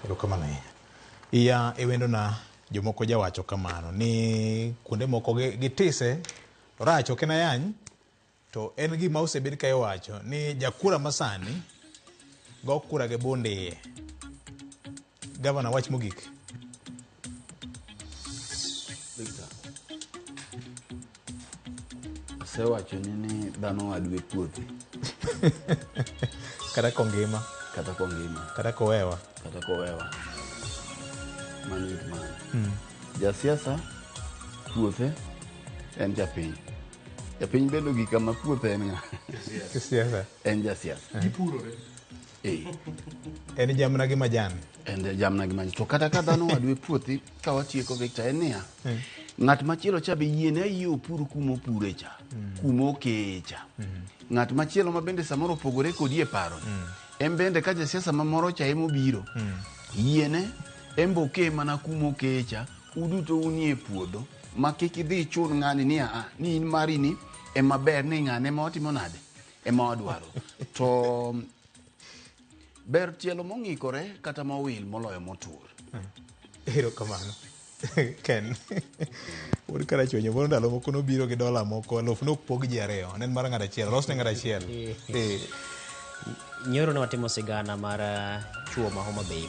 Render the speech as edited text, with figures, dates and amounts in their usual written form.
Erokamano ahinya. Iya e wendona jomoko jawacho kamano ni kuonde moko gitise to rach ok en ayany to en gima osebed ka iwacho ni jakura masani go kura gi bunde iye. Gavana wach mogik. Victor. Asewachoni ni dhano wadu e puothe. Kata kongima. Kata kongima. Kata kowewa. Kata kowewa. Mano it mano. Jasiasa puothe en japiny. Japiny bende ogik kama puothe en ng'a? Siasa. En jasiasa. Gipurore. Eh. En jamna gi majan. En jamna gi majan. To kata ka dhano wadu e puothi, ka watieko Victor, en niya, ng'at machielo cha be yiene ayie opur kuma opure cha, kuma okeye cha. Ng'at machielo ma bende samoro opogore kodi e paro, en bende ka jasiasa mamoro cha ema obiro, yiene en be okeye mana kuma okeye cha, uduto unie puodho ma kik idhi ichun ng'ani ni aa, ni in mari ni ema ber ni ng'ane ema watimo nade, ema wadwaro. To ber tielo mong'ikore kata mowil moloyo motur. Erokamano. Ken. Wuod Karachuonyo moro ndalo moko nobiro gi dola moko aluf ne ok pog ji ariyo ne en mar ng'ato achiel olos ne ng'ato achiel. Eh. Nyoro ne watimo sigana mar chuo ma Homa Bay.